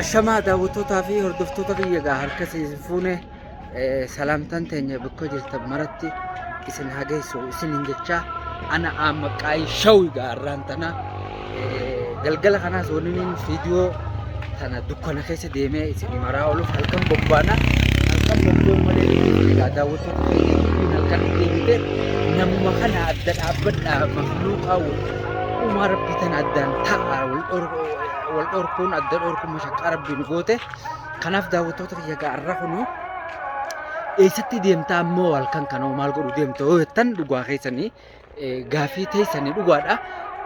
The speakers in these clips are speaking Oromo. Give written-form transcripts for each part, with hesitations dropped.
Ashamaa daawwattootaa fi hordoftoota kiyya egaa harka isin fuune salaamtaan teenya bakka jirtan maratti isin haa geessu isiniin jechaa ana Aammaqaayii Shaw egaa har'aan tana galgala kanaas wanni niin viidiyoo tana dukkana keessa deemee isin maraa ooluuf halkan bobbaana halkan bobba'uu malee egaa daawwattoota keenya dubbiin halkan deebite namuma kana adda dhaabbadhaa makluuqaa uumaa rabbii tana addaan ta'a wal dhorkuun adda dhorkuun mashaqqaa rabbii nu goote. Kanaaf daawwattoota kiyya egaa har'a kunoo eessatti deemtaa ammoo halkan kana maal godhu deemta yoo jettan dhugaa keessanii gaafii teessanii dhugaadha.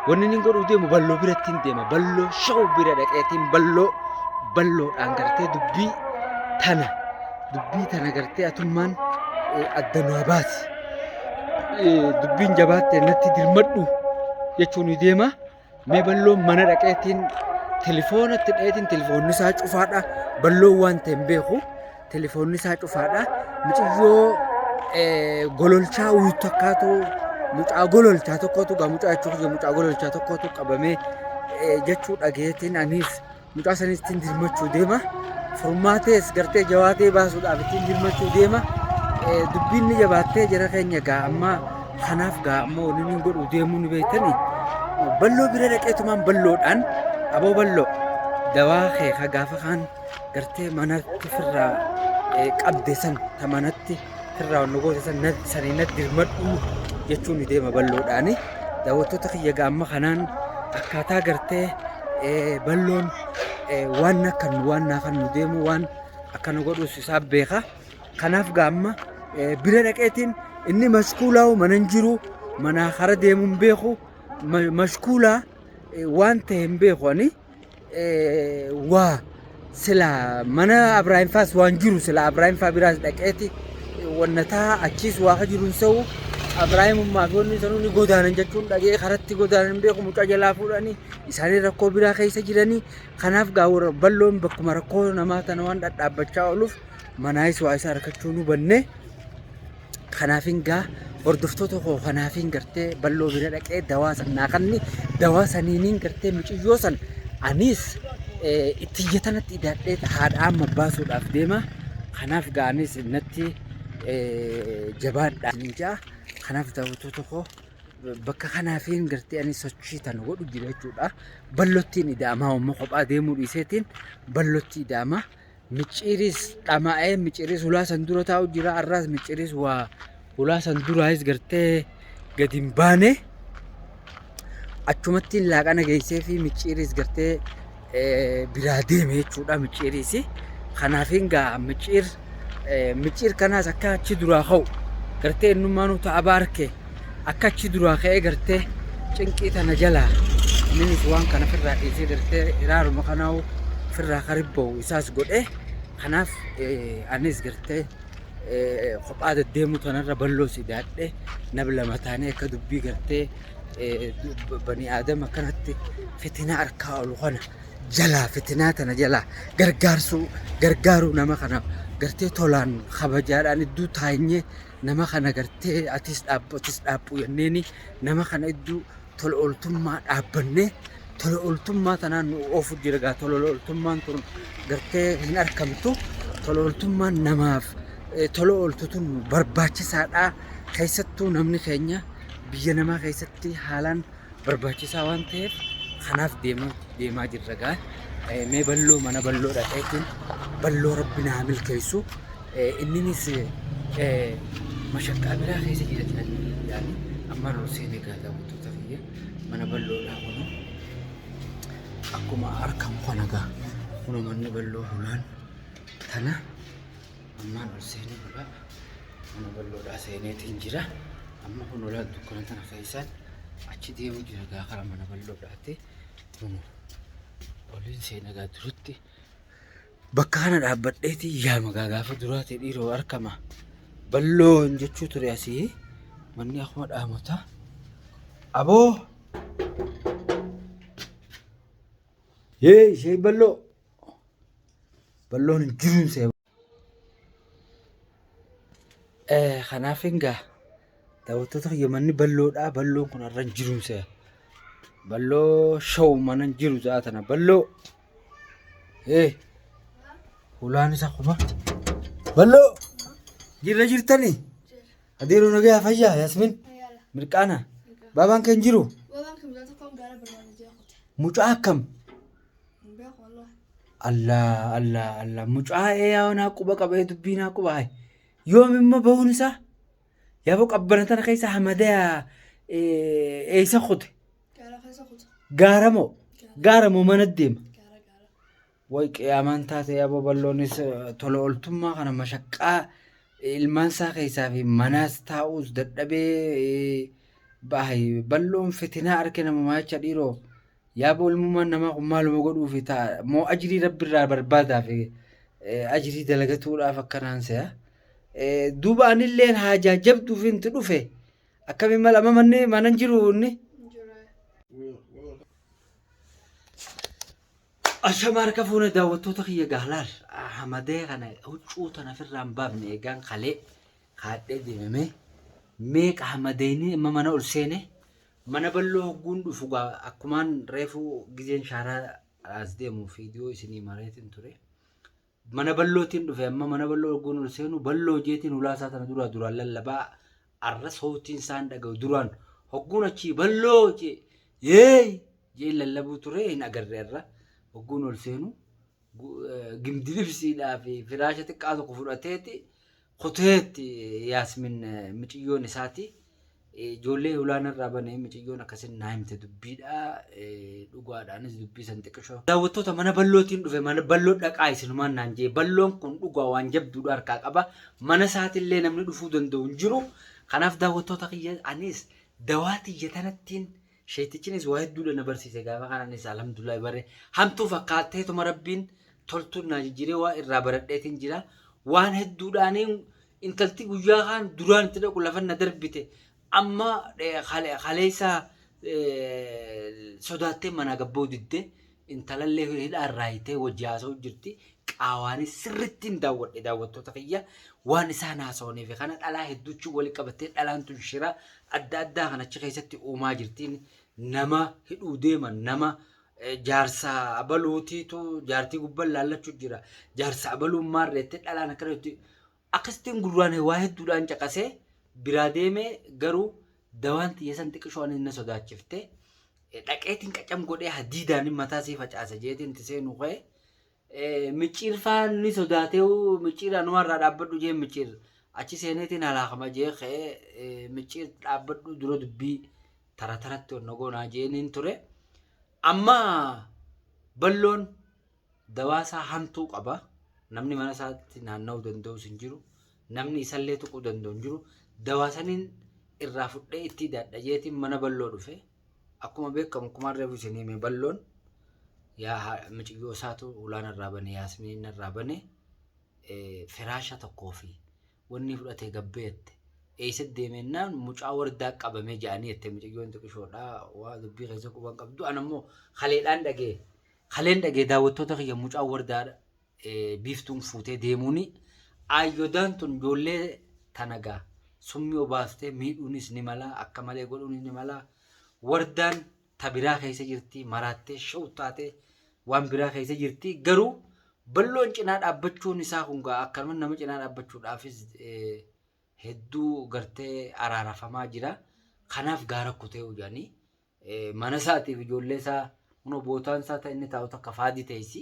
Wanni inni godhuu deemu balloo biratti hin deema. Balloo show bira dhaqeetiin balloo balloodhaan gartee dubbii tana dubbii tana gartee atummaan adda naa baasi. Dubbiin jabaatte natti dirmadhu jechuun ni deema. Mee balloon mana dhaqeetiin telefoona itti dha'eetiin telefoonni isaa cufaadha. Balloon waan ta'e hin beeku. Telefoonni isaa cufaadha. Mucayyoo gololchaa uuytu akkaatu mucaa gololchaa tokkotu gaa mucaa jechuun mucaa gololchaa tokkotu qabamee jechuu dhageetiin anis Mucaa sanis ittiin dirmachuu deema. Furmaatees gartee jawaatee baasuudhaaf ittiin dirmachuu deema. Dubbiin ni jabaattee jara keenya gaa amma kanaaf gaa ammoo wanni inni godhu deemuu ni beektani. Balloo bira dhaqeetumaan balloodhaan aboo balloo dawaa kee ka gaafa kaan gartee manatti firraa qabde san ta manatti firraa wanni goote san sanii natti dirmadhu jechuun ni deema balloodhaani. Daawwattoota kiyya gaa amma kanaan akkaataa gartee balloon waan akka nu waan naa kan nu deemu waan akka nu godhus isaa beeka. Kanaaf gaa amma bira dhaqeetiin inni mashkuulaa mana hin jiru mana kara deemu hin beeku mashkuulaa waan ta'e hin beeku ani. Waa sila mana Abraahim faas waan jiru sila Abraahim faa biraas dhaqeeti wannataa achiis waa ka jiru hin se'u Abraahimummaa fi wanni sanuu ni godaanan jechuun dhagee karatti godaanan hin beeku mucaa jalaa fuudhanii isaanii rakkoo biraa keessa jiranii kanaaf gaa warra balloon bakkuma rakkoo namaa tana waan dhadhaabbachaa ooluuf manaayis waa isa harkachuu nu banne. Kanaafin gaa hordoftoota koo kanaafin gartee balloo bira dhaqee dawaa san naa kanni dawaa saniiniin gartee muciyyoo san anis itti iyya tanatti idaadhee haadha amma baasuudhaaf deema. Kanaaf gaa anis natti jabaadha niin ja'a. Kanaaf daawwattoota koo bakka kanaafiin gartee ani sochii tana godhu jira jechuudha. Ballottiin ida'amaa ammoo kophaa deemuu dhiiseetiin ballotti ida'amaa. Micciiris dhama'ee micciiris hulaa san dura taa'u jira. Har'aas micciiris waa hulaa san duraayis gartee gadi hin baane. Achumattiin laaqana geessee fi micciiris gartee biraa deeme jechuudha micciiris. Kanaafin gaa micciir micciir kanaas akka achi duraa ka'u gartee innummaanuu ta'a baarke akka achi duraa ka'ee gartee cinqii tana jalaa inninis waan kana firraa dhiisee gartee hiraaruma kanaa'u firraa karibba'u isaas godhe kanaaf anis gartee kophaa deddeemuu tanarra balloo si daadhe nab lama taanee akka dubbii gartee bani aadam akkanatti fitinaa harkaa olu kana jalaa fitinaa tana jalaa gargaarsuu gargaaruu nama kana gartee tolaan kabajaadhaan iddoo taanyee nama kana gartee atis dhaabbu atis dhaabbu jenneeni nama kana iddoo tola ooltummaa dhaabbannee tola ooltummaa tanaan nu oofu jira gaa tola ooltummaan tun gartee hin arkamtu tola ooltummaan namaaf tola ooltu tun barbaachisaadha keessattuu namni keenya biyya namaa keessatti haalaan barbaachisaa waan ta'eef kanaaf deemaa deemaa jirra gaa mee balloo mana balloo dhaqeetiin balloo rabbi naa milkeessu inninis mashaqqaa biraa keessa jira jedhanii yaani ammaan ol seenee gaa daawwattoota kiyya mana balloodhaa kunu akkuma argamu kana gaa kunoo manni balloo hulaan tana ammaan ol seenee hulaa mana balloodhaa seeneetiin jira amma kun hulaa dukkana tana keessaan achi deemu jira gaa kara mana balloodhaatti kunoo oliin seena gaa duratti Bakka kana dhaabbadheeti yaama gaa gaafa duraati dhiiroo arkama. Balloon jechuu ture asii manni akkuma dhaamota. Aboo! Yee ishee balloo! Balloon hin jiruun see. Kanaaf egaa daawwattoota kiyya manni balloodha. Balloon kun har'a hin jiruun see. Balloo show mana hin jiru sa'a tana balloo. Hulaan isa kuma. Balloo! Jirra jirtanii? Adeeroo nagayaa fayyaa Yaasmin? Mirqaana? Baabaan kan jiru? Babaan kan mucaa tokkoon gaara barbaade jee kute. Mucaa akkam? Hin beeku wallahi. Allah Allah Allah mucaa eeyaa naa quba qabee dubbii naa quba hayi. Yoom immoo bahuun isaa? Yaaboo qabbana tana keessa hamadaya eessa kute? Gaara keessa kute. Gaara moo? Gaara moo mana deema? Gaara gaara. Way qiyaamaan taate yaaboo bal'oonis tola ooltummaa kana mashaqqaa ilmaan isaa keessaa fi manaas taa'uus dadhabee bahay bal'oon fitinaa arke namumaa jecha dhiiroo yaaboo ilmummaan namaa kun maaluma godhuufi ta'a moo ajrii rabbi irraa barbaadaaf ajrii dalagatuudhaaf akkanaan se'a. Duuba anilleen haajaa jabduuf inti dhufe akkamiin mala amma manni mana hin jiru inni. Hin jiru. Ashama harka fuune daawwattoota kiyya gaalaal hamadee kana huccuu tana ofirraa hin baafne eegaan kalee kaadhee deemame meeqa hamadeeni amma mana ol seene mana bal'oo hogguun dhufu gaa akkumaan reefu gizeen shaaraa as deemu viidiyoo isinii mareetiin ture. Mana ballootiin dhufe amma mana balloo hogguun ol seenu balloo jeetiin hulaa isaa tana duraa duraan lallabaa arra soowtiin isaan dhaga'u duraan hogguun achii balloo jee yeey jee lallabuu ture hin agarre irra hogguun ol seenu gimdilibsiidhaa fi firaasha xiqqaa tokko fudhateeti kuteetti Yaasmin miciyyoon isaati. Ijoollee hulaan irraa bane miciyyoon akkasin naa himte dubbiidha. Dhugaadhaanis dubbii san xiqqishoo. Daawwattoota mana ballootiin dhufe mana balloo dhaqaa isinumaan naan jee balloon kun dhugaa waan jabduudha harkaa qaba. Mana isaatillee namni dhufuu danda'u hin jiru. Kanaaf daawwattoota kiyya anis dawaa tiyya tanattiin sheetichinis waa hedduudha na barsiise gaafa kanaanis alhamdulillah bare hamtuu fakkaatteetuma rabbiin toltuun naa jijjiiree waa irraa baradheetiin jira. Waan hedduudhaaniin intalti guyyaa kaan duraan itti dhaqu lafa na darbite amma kaleessa sodaattee manaa gabboo didde intalallee hidhaa irraa hiitee wajji haasa'u jirti. Qaawaanis sirrittiin daawwadhe daawwattoota kiyya waan isaan haasa'aniif kana dhalaa hedduuchi wali qabattee dhalaan tun shira adda addaa kan achi keessatti uumaa jirtiin nama hidhuu deeman nama jaarsa abaluutiitu jaartii gubbaan laallachuu jira jaarsa abaluun maarreettee dhalaan akkana jetti akkasittiin gurraan waa hedduudhaan caqasee biraa deemee garuu dawaan tiyya san xiqishoo ani na sodaachifte dhaqeetiin qacam godhee hadiidaan mataa sii facaasa jeetiin itti seenuu ka'e micciirfaa ni sodaatee micciir anumarraa dhaabbadhu jee micciir achi seeneetiin halaakama jee ka'ee micciir dhaabbadhu dura dubbii tara taratti onna goonaa jeeniin ture. Amma balloon dawaa isaa hamtuu qaba. Namni mana isaatti naanna'uu danda'us hin jiru. Namni isallee tuquu danda'u hin jiru. Dawaa saniin irraa fudhee itti hidhadha jeetiin mana balloo dhufe. Akkuma beekamu akkuma reefu isin hime balloon yaa miciyyoo isaatu ulaan irraa bane yaasmiin irraa bane firaasha tokkoo fi wanni fudhatee gabbee jette. Eessa deemennaan mucaa wardaa qabamee jedhanii jette miciyyoon xiqishoodha waa dubbii keessa quban qabdu. Ana immoo kaleedhaan dhagee kaleen dhagee daawwattoota kiyya mucaa wardaa biiftuun fuutee deemuuni ayyodaan tun ijoollee tanagaa summii obaaftee miidhuunis ni mala akka malee godhuunis ni mala wardaan ta biraa keessa jirti maraattee shaw taatee waan biraa keessa jirti garuu balloon cinaa dhaabbachuun isaa kun gaa akkanuma nama cinaa dhaabbachuudhaafis hedduu gartee araarafamaa jira kanaaf gaara kutee hojanii mana isaatiif ijoollee isaa kunoo bootaan isaa ta'e inni taa'u takka faadii teessi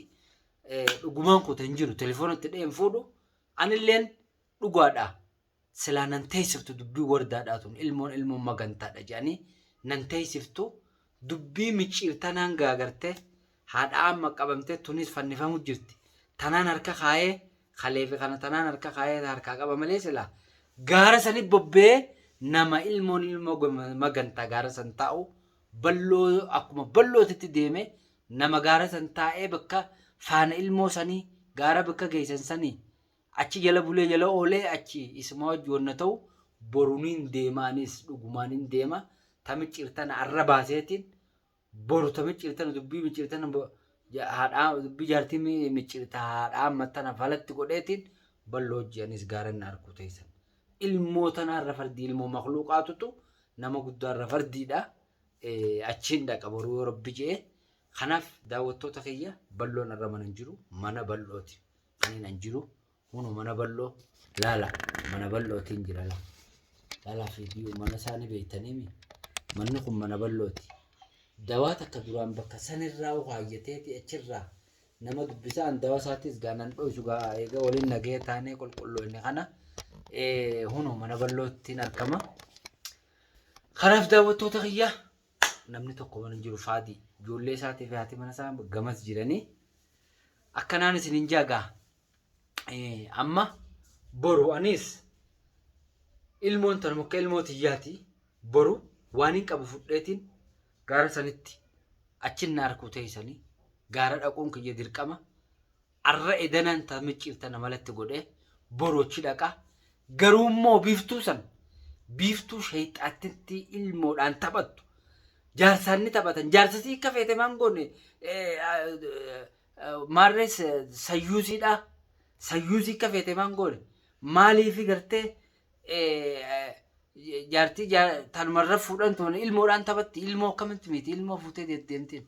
dhugumaan kute hin jiru telefoona itti dheen fuudhu anilleen dhugaadha silaa nan teessiftu dubbii wardaadhaa tun ilmoon ilmoon magantaadha jedhanii nan teessiftu dubbii micciirtanaan gaagarte haadha amma qabamte tunis fannifamu jirti tanaan harka kaayee kaleefi kana tanaan harka kaayee harkaa qaba malee silaa gaara sani bobbee nama ilmoon ilmoo magantaa gaara san taa'u balloo akkuma ballootitti deeme nama gaara san taa'ee bakka faana ilmoo sanii gaara bakka geessan sanii achi jala bulee jala oolee achi isuma wajji wanna ta'u boruniin deemaanis dhugumaanin deema ta micciirtana arra baaseetiin boru ta micciirtana dubbii micciirtana haadhaa dubbii jaartii micciirta haadhaa ammattana falatti godheetiin balloo hojii anis gaaran na arkuu teessan. Ilmoo tanaarra fardii ilmoo makluuqaatutu nama guddaarra fardiidha. Achiin dhaqa boruu yoo rabbi je'e. Kanaaf daawwattoota kiyya balloon irra mana hin jiru mana bal'ooti. Kan hin jiru hunu mana bal'oo laala, mana bal'ootiin jira laala. Laala fiidiyoo mana isaanii beektaniimi. Manni kun mana bal'ooti. Dawaa takka duraan bakka sanirraa kaayyateeti achirraa nama dubbisaan dawaa isaattis gaanan dho'isu gaa eega waliin nagee taanee qulqulluu inni kana hunu mana bal'oottiin argama. Kanaaf daawwattoota kiyya, namni tokko mana jiru faadii ijoollee isaatii fi haati mana isaa gamas jiranii akkanaan isin hin jaagaa. Amma boru anis ilmoon tana muka ilmoo tiyyaati, boru waan hin qabu fudheetiin gaara sanitti achin na arkuu teessanii gaara dhaquun kiyya dirqama. Arra edanaan ta micciirtana malatti godhee boru achi dhaqa. Garuu immoo biiftuu san, biiftuu shayxaattitti ilmoodhaan taphattu, jaarsaan ni taphatan, jaarsasii akka feete maan goone maarree sayyuusiidha, sayyuusii akka feete maan goone maaliifi gartee jaartii tanumarra fuudhan tun ilmoodhaan taphatti, ilmoo akkamitti miti, ilmoo fuutee deddeemtiin,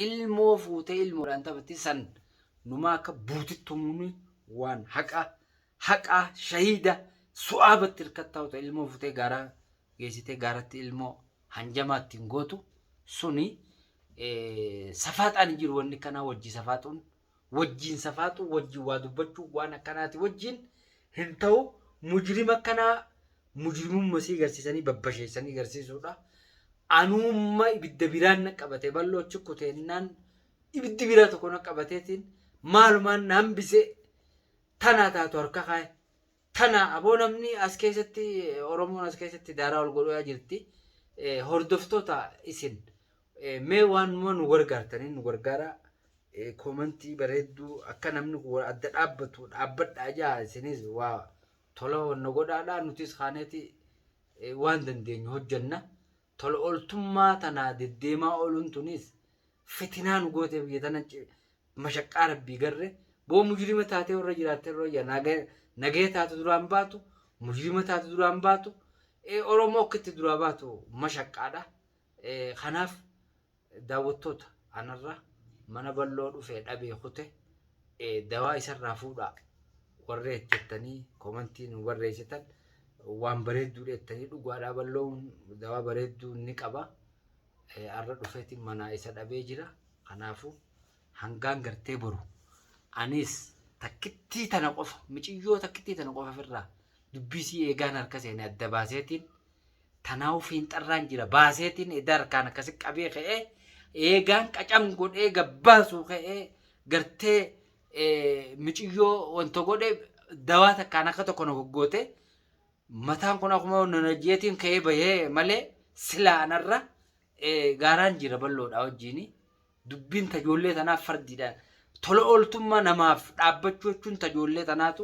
ilmoo fuutee ilmoodhaan taphatti san numaa akka buutitti tumuuni waan haqa haqa shahiida su'aabatti hirkattaa ta'e. Ilmoo fuutee gaara geessitee gaaratti ilmoo hanjamaa ittiin gootu suni safaaxaan hin jiru. Wanni kanaa wajji safaaxuun, wajjiin safaaxuu, wajjiin waa dubbachuu waan akkanaati wajjiin hin ta'u. Mujrima akkanaa mujrimummaa sii garsiisanii babbasheessanii garsiisuudha. Anuumma ibidda biraan na qabate bal'oo achi kuteennaan ibiddi biraa tokko na qabateetiin maalumaan na hambisee tanaa taatu harka kaa'e. Tana aboo namni as keessatti, Oromoon as keessatti daaraa ol godhaa jirti. Hordoftoota, isin mee waan nu gargaartanii nu gargaara. Koomantii bareedduu akka namni kun adda dhaabbatu dhaabbadhaa jaa, isinis waa tola wanna godhaadhaa, nutis kaaneeti waan dandeenyu hojjenna. Tola ooltummaa tanaa deddeemaa ooluun tunis fitinaa nu gootee biyya tana mashaqqaa rabbii garre boo. Mujrima taatee warra jiraattee warra nagaya taatu duraan baatu, mujrima taatu duraan baatu, Oromoo akka itti duraa baatu mashaqqaadha. Kanaaf daawwattoota, anarra mana bal'oo dhufee dhabee kute dawaa isarraa fuudhaa warri jettanii komantii nu barreessitan waan bareedduu dheettanii dhugaadhaa, bal'oon dawaa bareedduu ni qaba. Arra dhufeetiin mana isa dhabee jira. Kanaafuu hangaan gartee boru anis takkittii tana qofa, miciyyoo takkittii tana qofa ofirraa dubbisii eegaan harka seene adda baaseetiin tanaa'uu fiinxarraan jira baaseetiin edaa harkaan akkasi qabee ka'ee eegaan qacam godhee gabbaasuu ka'ee gartee miciyyoo wanta godhe dawaa takkaan akka tokko na goggoote mataan kun akkuma nonajjeetiin ka'ee bahee malee silaa anarra gaaraan jira bal'oodha wajjiini. Dubbiin tajoollee tanaaf fardiidha. Tola ooltummaa namaaf dhaabbachuu jechuun tajoollee tanaatu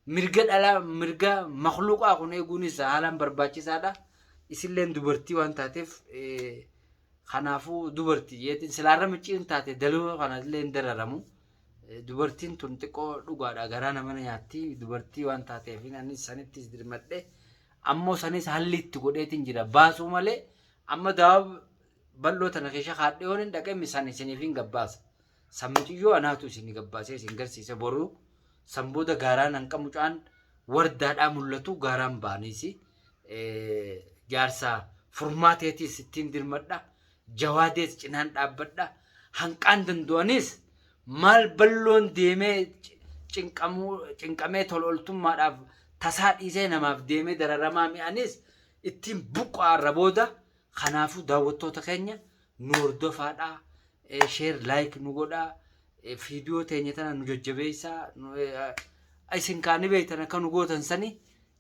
mirga dhalaa, mirga makluuqaa kun eeguunis haalaan barbaachisaadha. Isilleen dubartii waan taateef, kanaafuu dubartii jeetiin silaarra micciin taate daluu kanallee hin dararamu. Dubartiin tun xiqqoo dhugaadha, garaa nama nyaatti, dubartii waan taateef anis sanittis dirmadhe, ammoo sanis halli itti godheetiin jira baasuu malee amma dawaa bal'oo tana keessa kaadhee yoon hin dhaqe san isiniif hin gabbaasa. San muciyyoo anaatu isin gabbaasee isin garsiise boruu. San booda gaaraan hanqa mucaan wardaadhaa mul'atu gaaraan ba'aniisi. Jaarsa furmaateetiis ittiin dirmadha. Jawaadees cinaan dhaabbadha. Hanqaan danda'anis maal bal'oon deemee cinqamee tola ooltummaadhaaf tasaa dhiisee namaaf deemee dararamaa mi'anis ittiin buqqaarra booda. Kanaafuu daawwattoota keenya, nu hordofaadhaa, share, like nu godhaa, viidiyoo teenya tana nu jajjabeessaa. Isin kaani beektan akka nu gootan sani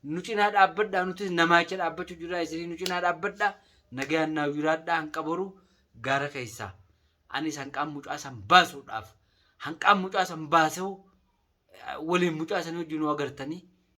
nu cinaa dhaabbadhaa, nutis namaacha dhaabbachuu jira, isinii nu cinaa dhaabbadhaa. Nagaan naa jiraadhaa. Hanqa boru gaara keessaa anis hanqaan mucaa san baasuudhaaf, hanqaan mucaa san baasuu waliin mucaa san wajjin nu agartanii.